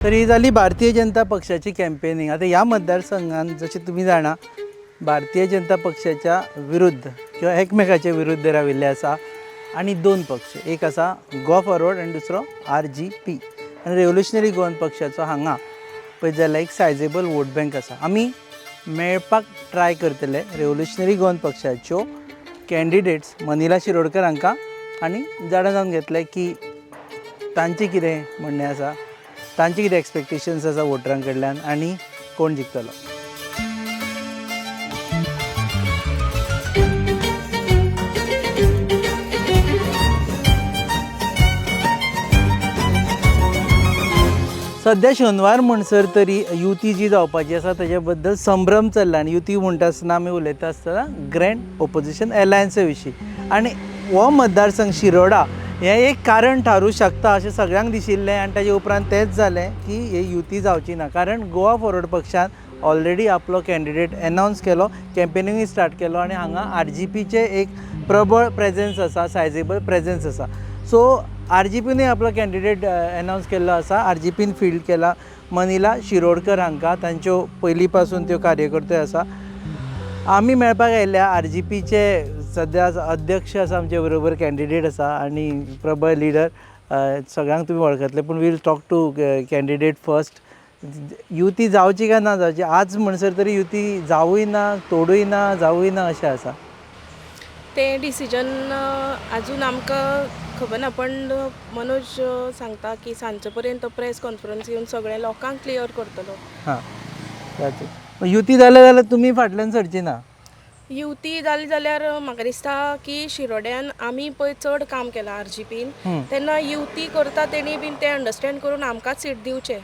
तर ही जाली भारतीय जनता पक्षाची कॅम्पेनिंग. आतां ह्या मतदारसंघात जशें तुमी जाणा, भारतीय जनता पक्षाच्या विरुद्ध किंवा एकमेकाच्या विरुद्ध राविल्ले आसा आनी दोन पक्ष, एक आसा गोवा फॉरवर्ड आनी दुसरो RGP. आनी रेव्होल्युशनरी गोवन पक्षाचो हांगा पळयत जाल्यार एक सायजेबल वोट बँक आसा. आमी मेळपाक ट्राय करतले रेव्होल्युशनरी गोवन पक्षाच्यो कॅन्डिडेट्स मनिला शिरोडकर हांकां आनी जाणा जावन घेतले की तांचें कितें म्हणणें आसा, तांचे कितें एक्सपेक्टेशन्स आसा वोटरां कडल्यान आनी कोण जिखतलो. सद्या शेनवार म्हणसर तरी युती जी जावपाची आसा ताजे बद्दल संभ्रम चल्ला आनी युती म्हणटा आसतना आमी उलयता आसतना ग्रँड ओपोजिशन एलायन्सा विशीं आनी हो मतदारसंघ शिरोडा हें एक कारण थारूं शकता अशें सगळ्यांक दिशिल्लें आनी ताजे उपरांत तेंच जालें की ही युती जावची ना, कारण गोवा फॉरवर्ड पक्षान ऑलरेडी आपलो कॅन्डिडेट एनावन्स केलो, कॅम्पेनिंगूय स्टार्ट केलो आनी हांगा RGPचें एक प्रबळ प्रेजन्स आसा, सायजेबल प्रेजन्स आसा. सो RGPनूय आपलो कॅन्डिडेट एनावन्स केल्लो आसा. RGPन फिल्ड केला मनिला शिरोडकर हांकां, तांच्यो पयलीं पासून त्यो कार्यकर्ते आसा. आमी मेळपाक आयिल्ल्या RGPचे सद्या अध्यक्ष आसा, आमचे बरोबर कॅन्डिडेट आसा आनी प्रबळ लिडर, सगळ्यांक तुमी वळखतले, पूण we'll talk to candidate first. युती जावची काय ना जावची? आज म्हणसर तरी युती जावूय ना, तोडूय ना, जावूय ना अशें आसा. तें डिसिजन आजून आमकां खबर ना, पण मनोज सांगता की सांजचे पर्यंत प्रेस कॉन्फरन्स घेवन सगळ्या लोकांक क्लियर करतलो. हां, युती जाले जाल्यार तुमी फाटल्यान सरची ना? युती जाली जाल्यार म्हाका दिसता की शिरोड्यान आमी पळय चड काम केलां RGPन, तेन्ना युती करता तेणी बीन तें अंडरस्टँड करून आमकांच सीट दिवचें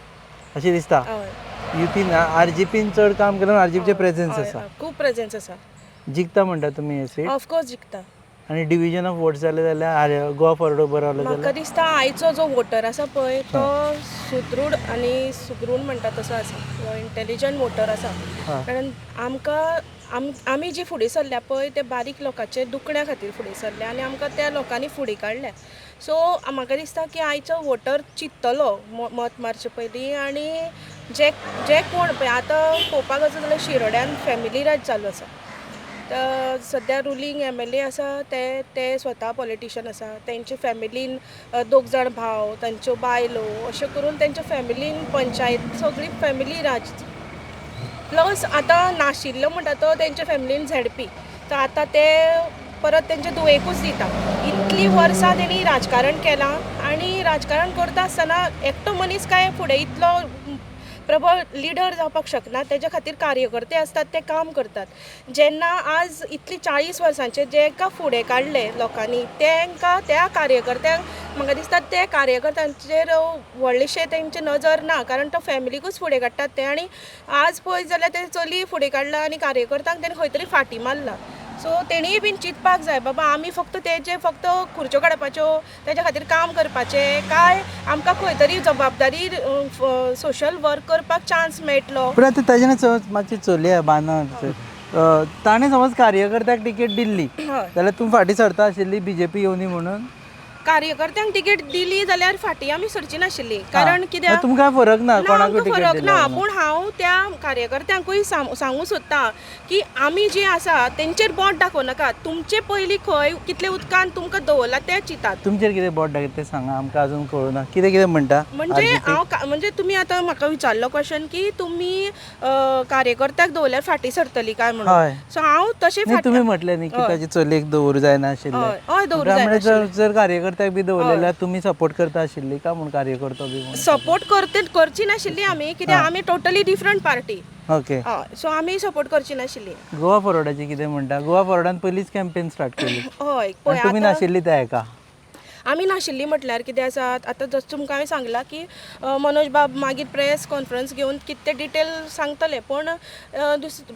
अशें दिसता. हय, युती ना, RGPन चड काम केलां, RGPचें प्रेजन्स आसा, खूब प्रेजन्स आसा. जिखता म्हणटा तुमी हे सीट? ऑफकोर्स जिखता. आनी डिविजन ऑफ वोट्स जाले जाल्यार गोवा फॉरवर्ड बरो रावलो म्हाका जाल्यार दिसता आयचो जो वोटर आसा पळय तो सुदृढ आनी सुगृण म्हणटा तसो आसा, तो इंटेलिजंट वोटर आसा. कारण आमकां आमी जी फुडें सरल्या पळय ते बारीक लोकांचे दुखण्या खातीर फुडें सरल्या आनी आमकां त्या लोकांनी फुडें काडल्या. सो म्हाका दिसता की आयचो वोटर चिंततलो मत मारचे पयलीं. आनी जे जे कोण पळय आतां पळोवपाक वचत जाल्यार शिरोड्यान फॅमिली राज चालू आसा. तर सद्या रुलींग MLA आसा ते ते स्वता पॉलिटिशन आसा, तेंचे फॅमिलीन दोग जाण भाव, तांच्यो बायलो, अशें करून तेंच्या फॅमिलीन पंचायत सगळी फॅमिली राज. प्लस आतां नाशिल्लो म्हणटा तो तेंच्या फॅमिलीन ZP, तर आतां ते परत तेंच्या धुवेकूच दिता. इतलीं वर्सां तेणी राजकारण केलां आनी राजकारण करता आसतना एकटो मनीस काय फुडें इतलो प्रबळ लिडर जावपाक शकना, तेज्या खातीर कार्यकर्ते आसतात ते काम करतात. जेन्ना आज इतली 40 वर्सांचे जेका फुडें काडले लोकांनी तेंकां त्या कार्यकर्त्यांक म्हाका दिसता ते कार्यकर्त्यांचेर व्हडलेशे तेंचे नजर ना, कारण तो फॅमिलीकूच फुडें काडटात ते. आनी आज पळयत जाल्यार ते चली फुडें काडला आनी कार्यकर्त्यांक तेणें खंय तरी फाटीं मारला. सो तेणीय बीन चिंतपाक जाय, बाबा आमी फक्त तेजे फक्त खुर्च्यो काडपाच्यो तेज्या खातीर काम करपाचें काय आमकां खंय तरी जबाबदारी सोशल वर्क करपाक चान्स मेळटलो. पूण आतां ताजें समज मातशी चलया बांदां ताणें समज कार्यकर्त्याक तिकेट दिल्ली जाल्यार तूं फाटीं सरता आशिल्ली बीजेपी येवनी म्हणून? कार्यकर्त्यांक तिकेट दिली जाल्यार फाटीं आमी सरची नाशिल्ली, कारण कित्याक तुमकां फरक ना, कोणाकूय तिकेट फरक ना. पूण हांव त्या कार्यकर्त्यांकूय सांगूं सोदता की आमी जी आसा तेंचेर बोट दाखोवनाका, तुमचे पयलीं खंय कितले उदकान तुमकां दवरला तें चिंतात. तुमचेर कितें बोट दाखयता तें सांगा, आमकां अजून कळूना कितें कितें म्हणटा. म्हणजे हांव म्हणजे तुमी आतां म्हाका विचारलो क्वेश्चन की तुमी कार्यकर्त्याक दवरल्यार फाटीं सरतली काय म्हणून. सो हांव तशें तुमी म्हटलें न्ही की ताजे चलयेक दवरूं जायना आशिल्लें. हय, दवरूं जायना. जर कार्यकर्त्याक बी दवरलें तुमी सपोर्ट करता आशिल्ली का म्हूण कार्यकर्तो बी सपोर्ट करची नाशिल्ली आमी, कित्याक आमी totally different party. Okay, so आमी सपोर्ट करची नाशिल्ली. गोवा फॉरवर्डाची कितें म्हणटा? गोवा फॉरवर्डान पयलींच कॅम्पेन स्टार्ट केली. हय, तुमी नाशिल्ली त्या हेका? आमी नाशिल्ली म्हटल्यार कितें आसा आतां जशें तुमकां हांवें सांगलां की मनोज बाब मागीर प्रेस कॉन्फरन्स घेवन कितें डिटेल सांगतले, पूण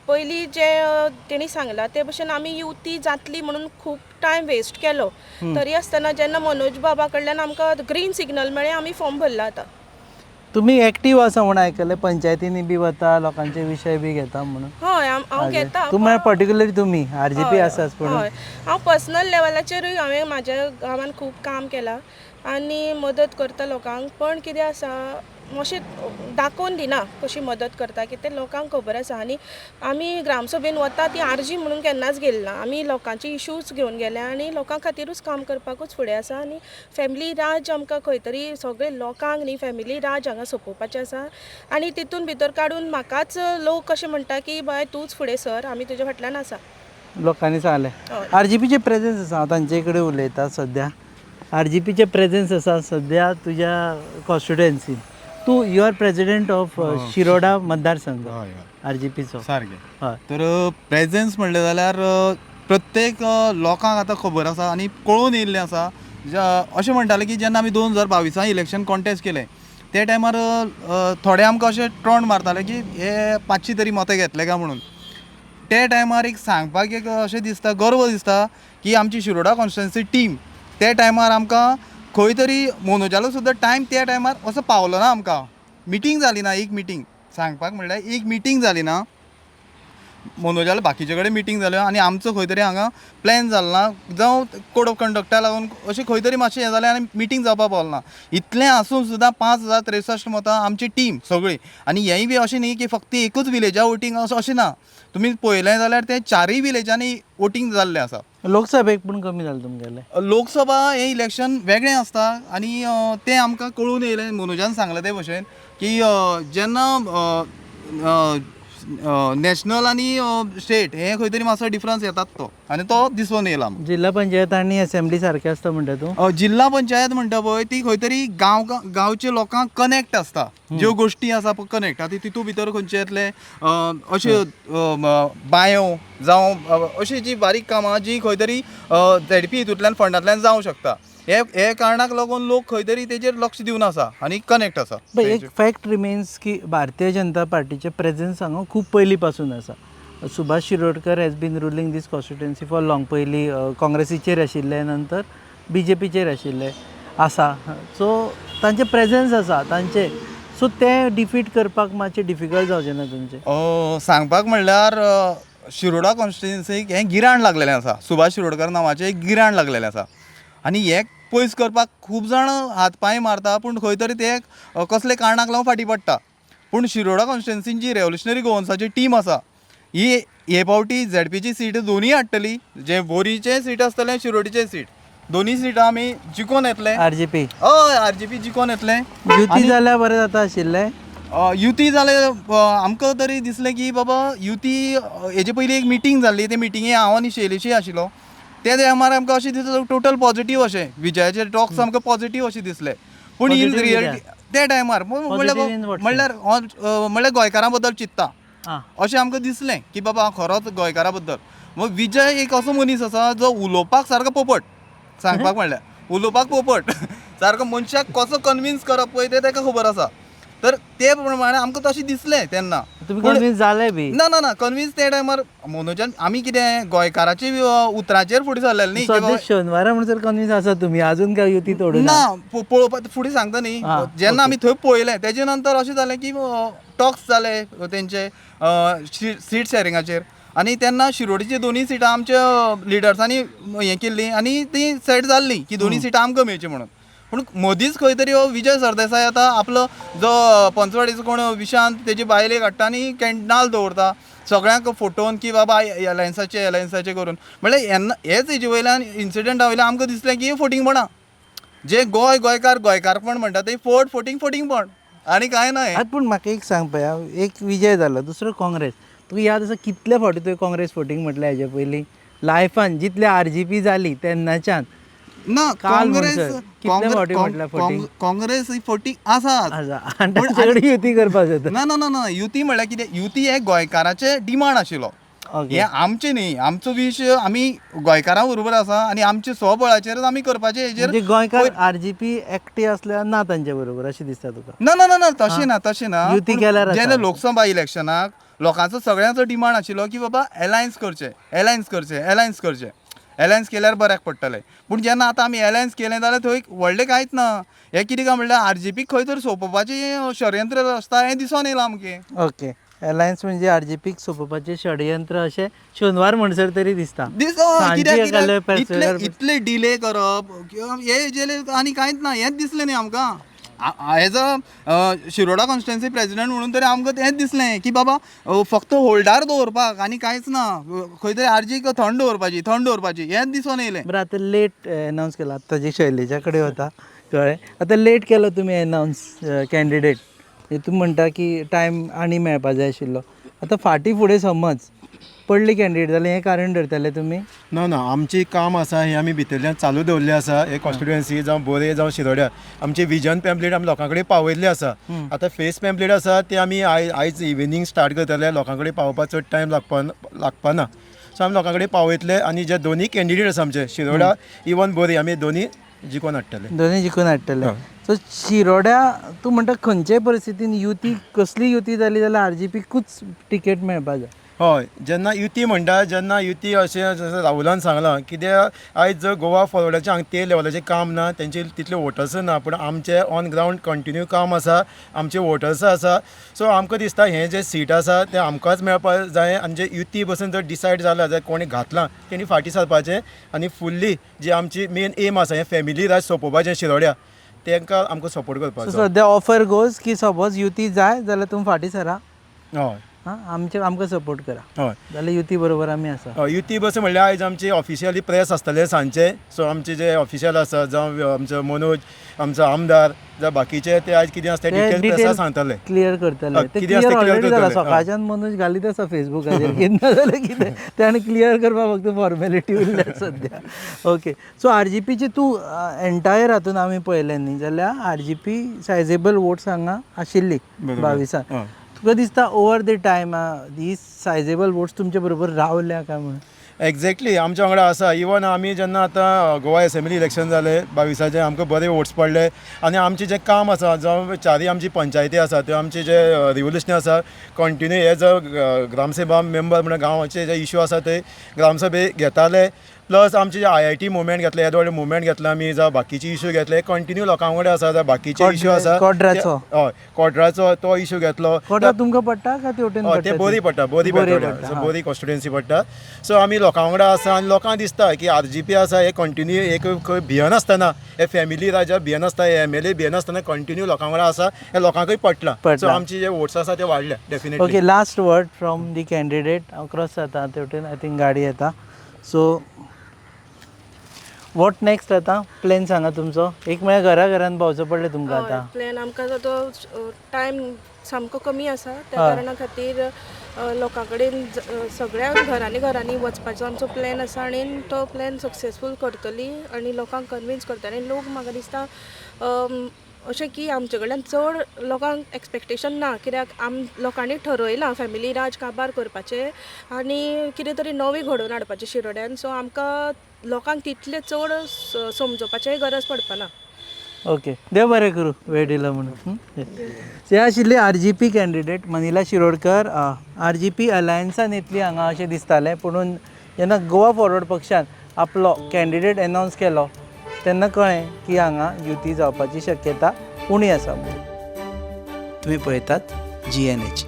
पयलीं जें तेणी सांगलां ते भशेन आमी युती जातली म्हणून खूब टायम वेस्ट केलो. तरी आसतना जेन्ना मनोज बाबा कडल्यान आमकां ग्रीन सिग्नल मेळ्ळें आमी फॉर्म भरला. आतां तुमी एक्टीव आसा म्हूण आयकलें, पंचायतींनी बी वता, लोकांचे विशय बी घेता म्हणून. हय, हांव घेता. तुमी पर्टिक्युलरली तुमी RGP आसाच पूण? हय, हांव पर्सनल लेवलाचेरूय हांवें म्हाज्या गांवान खूब काम केलां आनी मदत करता लोकांक. पण कितें आसा, अशें दाखोवन दिना कशी मदत करता की तें लोकांक खबर आसा. आनी आमी ग्रामसभेन वता ती आरजी म्हणून केन्नाच गेली ना, आमी लोकांचे इशूज घेवन गेल्या आनी लोकां खातीरूच काम करपाकूच फुडें आसा. आनी फॅमिली राज आमकां खंय तरी सगळे लोकांक न्ही फॅमिली राज हांगा सोंपोवपाचें आसा. आनी तितून भितर काडून म्हाकाच लोक अशें म्हणटा की बाय तूंच फुडें सर, आमी तुज्या फाटल्यान आसा. लोकांनी सांगलें. हय. आरजीपीचें प्रेजन्स आसा, हांव तांचे कडेन उलयता सद्या. आरजीपीचें प्रेजन्स आसा सद्या तुज्या कॉन्स्टिट्युएन्सीन. तूं you are president of Shiroda मतदारसंघ हय हय आरजीपीचो. सारकें. हय. तर प्रेजन्स म्हणलें जाल्यार प्रत्येक लोकांक आतां खबर आसा आनी कळून येयल्लें आसा. अशें म्हणटाले की जेन्ना आमी 2022 इलेक्शन कॉन्टेस्ट केलें ते टायमार थोडे आमकां अशें ट्रोण मारताले की हे 500 तरी मतां घेतले काय म्हणून. ते टायमार एक सांगपाक एक अशें दिसता, गर्व दिसता की आमची शिरोडा कॉन्स्टिट्युएन्सी टीम ते टायमार आमकां खंय तरी मनोजालो सुद्दां टायम त्या टायमार असो पावलो ना, आमकां मिटींग जाली ना, एक मिटींग सांगपाक म्हणल्यार एक मिटींग जाली ना मनोजाले, बाकीचे कडेन मिटींग जाल्यो आनी आमचो खंय तरी हांगा प्लॅन जालो ना, जावं कोड ऑफ कंडक्टा लागून अशें खंय तरी मातशें हें जालें आनी मिटींग जावपाक पावलो ना. इतलें आसून सुद्दां 5063 मतां आमची टीम सगळी. आनी हेंय बी अशें न्ही की फक्त एकूच विलेजा वोटींग अशें ना, तुमी पळयलें जाल्यार ते चारूय विलेजांनी वोटींग जाल्लें आसा. लोकसभेक पूण कमी जालें तुमगेलें. लोकसभा हें इलेक्शन वेगळें आसता आनी तें आमकां कळून येयलें, मनोजान सांगलें ते भशेन की जेन्ना नॅशनल आनी स्टेट हें खंय तरी मातसो डिफरन्स येतात तो, आनी तो दिसून येयला आमकां. जिल्हा पंचायत आनी असेंब्ली सारकें आसता म्हणटा तूं? जिल्हा पंचायत म्हणटा पळय ती खंय तरी गांवच्या लोकांक कनेक्ट आसता, ज्यो गोश्टी आसा पळय कनेक्ट आतां तितू भितर खंयचे येतले अश्यो बांयो जावं अशी जी बारीक कामां जी खंय तरी झेडपी हितूंतल्यान फंडांतल्यान जावं शकता, हे कारणाक लागून लोक खंय तरी तेजेर लक्ष दिवन आसा आनी कनेक्ट आसा. पळय एक फॅक्ट रिमेन्स की भारतीय जनता पार्टीचें प्रेजन्स हांगा खूब पयलीं पासून आसा. Subhash Shirodkar has been ruling this constituency for long. पयलीं काँग्रेसीचेर आशिल्ले, नंतर बीजेपीचेर आशिल्ले आसा. सो तांचें प्रेजन्स आसा तांचें, सो तें डिफीट करपाक मातशें डिफिकल्ट जावचें ना तुमचें? सांगपाक म्हणल्यार शिरोडा कॉन्स्टिट्युएन्सीक हें गिराण लागलेलें आसा, सुभाष शिरोडकर नांवाचें एक गिराण लागलेलें आसा आनी हें पयस करपाक खूब जाण हात पांय मारता, पूण खंय तरी ते कसले कारणाक लागून फाटीं पडटा. पूण शिरोडा कॉन्स्टिट्युएन्सीन जी रेवोल्युशनरी गोवन्साची टीम आसा ही हे फावटी झेडपीची सीट दोनूय हाडटली, जे बोरीचें सीट आसतलें शिरोडीचें सीट, दोनूय सिटां आमी जिखोन येतले. आरजीपी हय, आरजीपी जिखोन येतले. युती जाल्यार बरें जाता आशिल्लें. युती जालें आमकां तरी दिसलें की बाबा युती हेजे पयलीं एक मिटींग जाल्ली, ते मिटिंगे हांव आनी शैलेशूय आशिल्लो, ते टायमार आमकां अशें दिसलें टोटल पॉझिटीव अशें विजयाचे टॉक्स आमकां पॉझिटीव अशें दिसले, पूण इन Positive reality ते टायमार Positive in what sense? म्हणल्यार म्हणल्यार गोंयकारां बद्दल चिंत्ता आं अशें आमकां दिसलें की बाबा हांव खरोच गोंयकारा बद्दल. मग विजय एक असो मनीस आसा जो उलोवपाक सारको पोपट, सांगपाक म्हणल्यार उलोवपाक पोपट सारको मनशाक कसो कन्विन्स करप पळय तें ताका खबर आसा, तर ते प्रमाणे आमकां तशें दिसलें तेन्ना. तुमी पूण कन्विन्स जाले बी? ना ना ना, कन्विन्स ते टायमार मनोजान आमी कितें गोंयकाराचे उतराचेर फुडें सरलेले न्ही की सद्या बाबा शेनवारा म्हणसर कन्विन्स आसा तुमी अजून काय युती तोडूं ना, पळोवपाक फुडें सांगता न्ही, जेन्ना आमी थंय पळयलें तेजे नंतर अशें जालें की टॉक्स जाले तेंचे सीट शॅरिंगाचेर आनी तेन्ना शिरोडची दोनूय सिटां आमच्या लिडर्सांनी हें केल्लीं आनी ती सेट जाल्ली की दोनूय सिटां आमकां मेळची म्हणून. पूण मदींच खंय तरी हो विजय सरदेसाय आतां आपलो जो पंचवाडीचो कोण विशांत तेजी बायलेक हाडटा आनी नाल दवरता सगळ्यांक फोटोन की बाबा एलायन्साचे एलायन्साचे करून, म्हणल्यार हेन्ना हेच हेजे वयल्यान इन्सिडंटा वयल्यान आमकां दिसलें की फोटिंगपणां जे गोंय गोंयकार गोंयकारपण म्हणटा ते फोट फोटींग फोटिंगपण आनी कांय ना हें. आतां पूण म्हाका एक सांग पळया, एक विजय जालो, दुसरो काँग्रेस, तुका याद आसा कितले फावटी तुवें काँग्रेस फोटींग म्हटलें हेजे पयलीं लायफान जितले आरजीपी जाली तेन्नाच्यान? ना, काल काँग्रेस म्हणसर कितले फावटी म्हटल्यार फोटींग? काँग्रेस ही फोटींग आसा. आसा आनी तांचे कडेन युती करपाक जाता. ना ना ना ना, युती म्हणल्यार कितें, युती हे गोंयकाराचे डिमांड आशिल्लो, ओके हे आमचें न्ही, आमचो विश आमी गोंयकारां बरोबर आसा आनी आमचे स्वबळाचेरच आमी करपाचें हेजेर. म्हणजे गोंयकार आरजीपी एकटे असल्यार ना तांचे बरोबर अशें दिसता तुका? ना ना ना ना, तशें ना, तशें ना. युती पूण केल्यार आसा. जेन्ना लोकसभा इलेक्शनाक लोकांचो सगळ्यांचो डिमांड आशिल्लो की बाबा एलायन्स करचें, एलायन्स करचें, एलायन्स करचें, एलायन्स केल्यार बऱ्याक पडटलें. पूण जेन्ना आतां आमी एलायन्स केलें जाल्यार थंय व्हडलें कांयच ना. हें कितें काय म्हणल्यार आरजीपीक खंय तरी सोंपोवपाचें षडयंत्र आसता हें दिसून येयलां आमकें. ओके, एलायन्स म्हणजे आरजीपीक सोंपोवपाचें षडयंत्र अशें शेनवार म्हणसर तरी दिसता. दीस सांजे कित्याक एकाले कित्याक इतले पेरसुल्यार इतले डिले करप हे जेले आनी कांयच ना, हेंच दिसलें न्ही आमकां. As a Shiroda constituency president म्हणून तरी आमकां तेंच दिसलें की बाबा फक्त होल्डार दवरपाक आनी कांयच ना, खंय तरी आरजीक थंड दवरपाची, थंड दवरपाची हेंच दिसून येयलें. बरं, आतां लेट अनावन्स केला, आतां जे शैलेजा कडेन वता कळ्ळें, आतां लेट केलो तुमी अनावन्स कॅन्डिडेट, तुमी म्हणटा की टायम आनी मेळपा जाय आशिल्लो, आतां फाटीं फुडें समज पडली कॅन्डिडेट जाल्यार हें कारण धरतले तुमी? ना ना, आमची काम आसा हें आमी भितरल्यान चालू दवरलें आसा. हे कॉन्स्टिट्युएन्सी जावं बोरे जावं शिरोड्या आमचे विजन पॅम्पलेट आमी लोकां कडेन पावयल्ले आसा. आतां फेस पॅम्पलेट आसा ते आमी आयज इविनींग स्टार्ट करतले, लोकां कडेन पावोवपाक चड टायम लागपा ना. सो आमी लोकां कडेन पावयतले आनी जे दोनी कॅन्डिडेट आसा आमचे शिरोडा इवन बोरी आमी दोनी जिखोवन हाडटले. दोनी जिखून हाडटले. सो शिरोड्या तूं म्हणटा खंयच्याय परिस्थितीन युती कसली युती जाली जाल्यार आर जी पीकूच तिकेट मेळपा जाय. हय, जेन्ना युती म्हणटा जेन्ना युती अशें जशें राहुलान सांगलां कित्याक आयज जर गोवा फॉरवर्डाचें हांगा ते लेवलाचें काम ना, तेंचे तितले वोटर्स ना, पूण आमचें ऑन ग्रावंड कंटिन्यू काम आसा, आमचे वोटर्स आसा. सो आमकां दिसता हें जें सीट आसा तें आमकांच मेळपाक जाय आनी जे युती बसून जर डिसायड जाला जर कोणी घातलां तेणी फाटीं सरपाचें आनी फुल्ली जी आमची मेन एम आसा हें फॅमिली राज सोंपोवपाचें शिरोड्या, तांकां आमकां सपोर्ट करपाचो. सो सद्या ऑफर गोज की सपोज युती जाय जाल्यार तुमी फाटीं सरा, हय आं आमकां सपोर्ट करा, हय जाल्यार युती बरोबर आमी आसा. हय, युती बस म्हणल्यार आयज आमची ऑफिशियली प्रेस आसतले सांजचे. सो आमचे जे ऑफिशियल आसा जावं आमचो मनोज आमचो आमदार जावं बाकीचे ते आयज कितें आसता डिटेल प्रेसा सांगतले, क्लियर करतले. हय, ते कितें आसता क्लियर clear already जाला, करतले, हय. सकाळच्यान मनोज घालीत आसा फेसबुकाचेर कितें ना जाल्यार कितें, ते आनी क्लियर करपाक फक्त फॉर्मेलिटी उरल्या सद्या. ओके, सो आर जी पीची तूं एंटायर हातून आमी पळयलें न्ही जाल्यार R G P sizeable votes हांगा आशिल्ली 22. हय. तुका दिसता over the time he sizeable votes तुमचे बरोबर रावल्या काय म्हणून? एग्जॅक्टली, आमच्या वांगडा आसा. इवन आमी जेन्ना आतां गोवा एसेंब्ली इलेक्शन जालें 22चें, आमकां बरे वोट्स पडले आनी आमचें जें काम आसा जावं चारय आमची पंचायती आसा त्यो आमचे जे रिवोल्युशन आसा continue as a gram sabha member म्हणून गांवाचे जे इशू आसा ते ग्रामसभे घेताले. प्लस आमचे जे IIT मुवमेंट घेतले, येदो व्हडलें मुवमेंट घेतला आमी, जावं बाकीचे इशू घेतले कंटिन्यू लोकां कडेन आसा, जावं बाकीचे इशू आसा कॉड्राचो. हय, कॉड्राचो तो इशू घेतलो. कोटा तुमकां पडटा काय ते वटेन? हय, ते बोरी पडटा, बोरी पडटा, बोरी कॉन्स्टिट्युएन्सी पडटा. सो आमी लोकां वांगडा आसा आनी लोकांक दिसता की आर जी पी आसा हे कंटिन्यू एक खंय भियेनासतना, हे फॅमिली राजा भियेनासतना, हे एम एल ए भियेनासतना कंटिन्यू लोकां वांगडा आसा, हे लोकांकूय पडलां. सो आमचे जे वोट्स आसा ते वाडले definitely. Okay, last word from the candidate. हांव क्रॉस जाता ते वटेन, I think गाडी येता. सो what next आतां प्लॅन सांगा तुमचो, एक म्हळ्यार घरा घरान भोंवचें पडलें तुमकां आतां. प्लॅन आमकां तो टायम सामको कमी आसा, त्या कारणा खातीर लोकां कडेन सगळ्या घरांनी घरांनी वचपाचो आमचो प्लॅन आसा आनी तो प्लॅन सक्सेसफूल करतली आनी लोकांक कन्विन्स करतली. आनी लोक म्हाका दिसता अशें की आमचे कडल्यान चड लोकांक एक्सपेक्टेशन ना, कित्याक लोकांनी ठरयलां फॅमिली राज काबार करपाचें आनी कितें तरी नवें घडोवन हाडपाचें शिरोड्यान. सो आमकां लोकांक तितलें चड समजोवपाचेय गरज पडपाना. ओके, देव बरें करूं वेळ दिलो म्हणून. हे आशिल्ली R G P candidate Manila Shirodkar. R G P अलायन्सान येतली हांगा अशें दिसतालें, पुणून जेन्ना गोवा फॉरवर्ड पक्षान आपलो कॅन्डिडेट एनावन्स केलो तेन्ना कळ्ळें की हांगा युती जावपाची शक्यता उणी आसा. तुमी पळयतात GNH.